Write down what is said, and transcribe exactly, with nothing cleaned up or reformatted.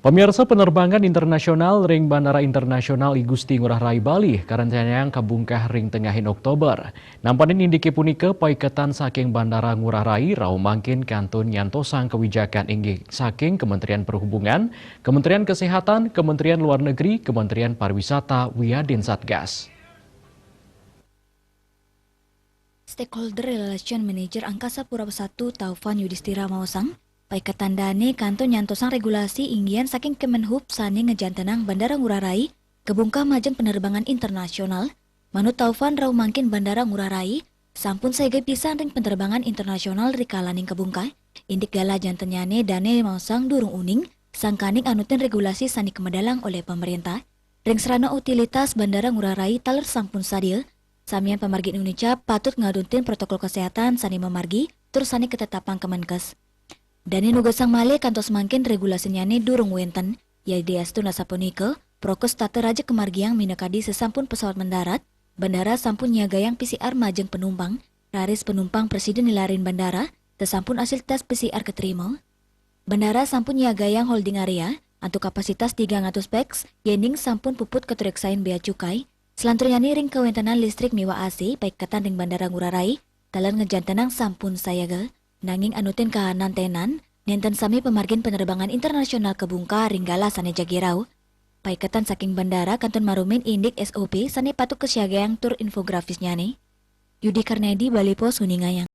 Pemirsa, penerbangan internasional ring Bandara Internasional I Gusti Ngurah Rai Bali karencanayang kabungkah ring tengahing Oktober. Nampanin indike punika, paiketan saking Bandara Ngurah Rai rauh mangkin kantun nyantosang kawijakan inggih saking Kementerian Perhubungan, Kementerian Kesehatan, Kementerian Luar Negeri, Kementerian Pariwisata, wiadin Satgas. Stakeholder Relation Manager Angkasa Pura I Taufan Yudhistira maosang, paiketan dane kantun nyantosang regulasi inggihan saking Kemenhub sane ngejantenang Bandara Ngurah Rai kabungkah majeng penerbangan internasional. Manut Taufan, rauh mangkin Bandara Ngurah Rai sampun sayaga pisan ring penerbangan internasional rikalaning kabungkah. Indik galah jantennyane dane maosang durung uning sangkaning anutin regulasi sane kamedalang olih pemerintah. Ring sarana utilitas Bandara Ngurah Rai taler sampun sadia, samian pamargi Indonesia patut nganutin protokol kesehatan sane mamargi tur sane katetapang Kemenkes. Dane nugasang malih kantos mangkin regulasinyane durung wenten. Yadiastun asapunika, prokes tata raja kamargiang minakadi sasampun pesawat mendarat, bandara sampun nyiagayang P C R majeng penumpang, raris penumpang prasida nilarin bandara sasampun asil tes P C R katrima. Bandara sampun nyiagayang holding area antuk kapasitas tigang atus pax, yening sampun puput katureksain bea cukai. Salanturnyane ring kawentenan listrik miwah A C paiketan ring Bandara Ngurah Rai, taler ngejantenang sampun sayaga. Nanging anutin kahanan tenan, nenten sami pamargin penerbangan internasional kabungkah ring galah sane jagi rauh. Paiketan saking bandara kantun marumin indik S O P sane patut kasiagayang tur infografisnyane. Yudi Karnedi, Bali Post, nguningayang.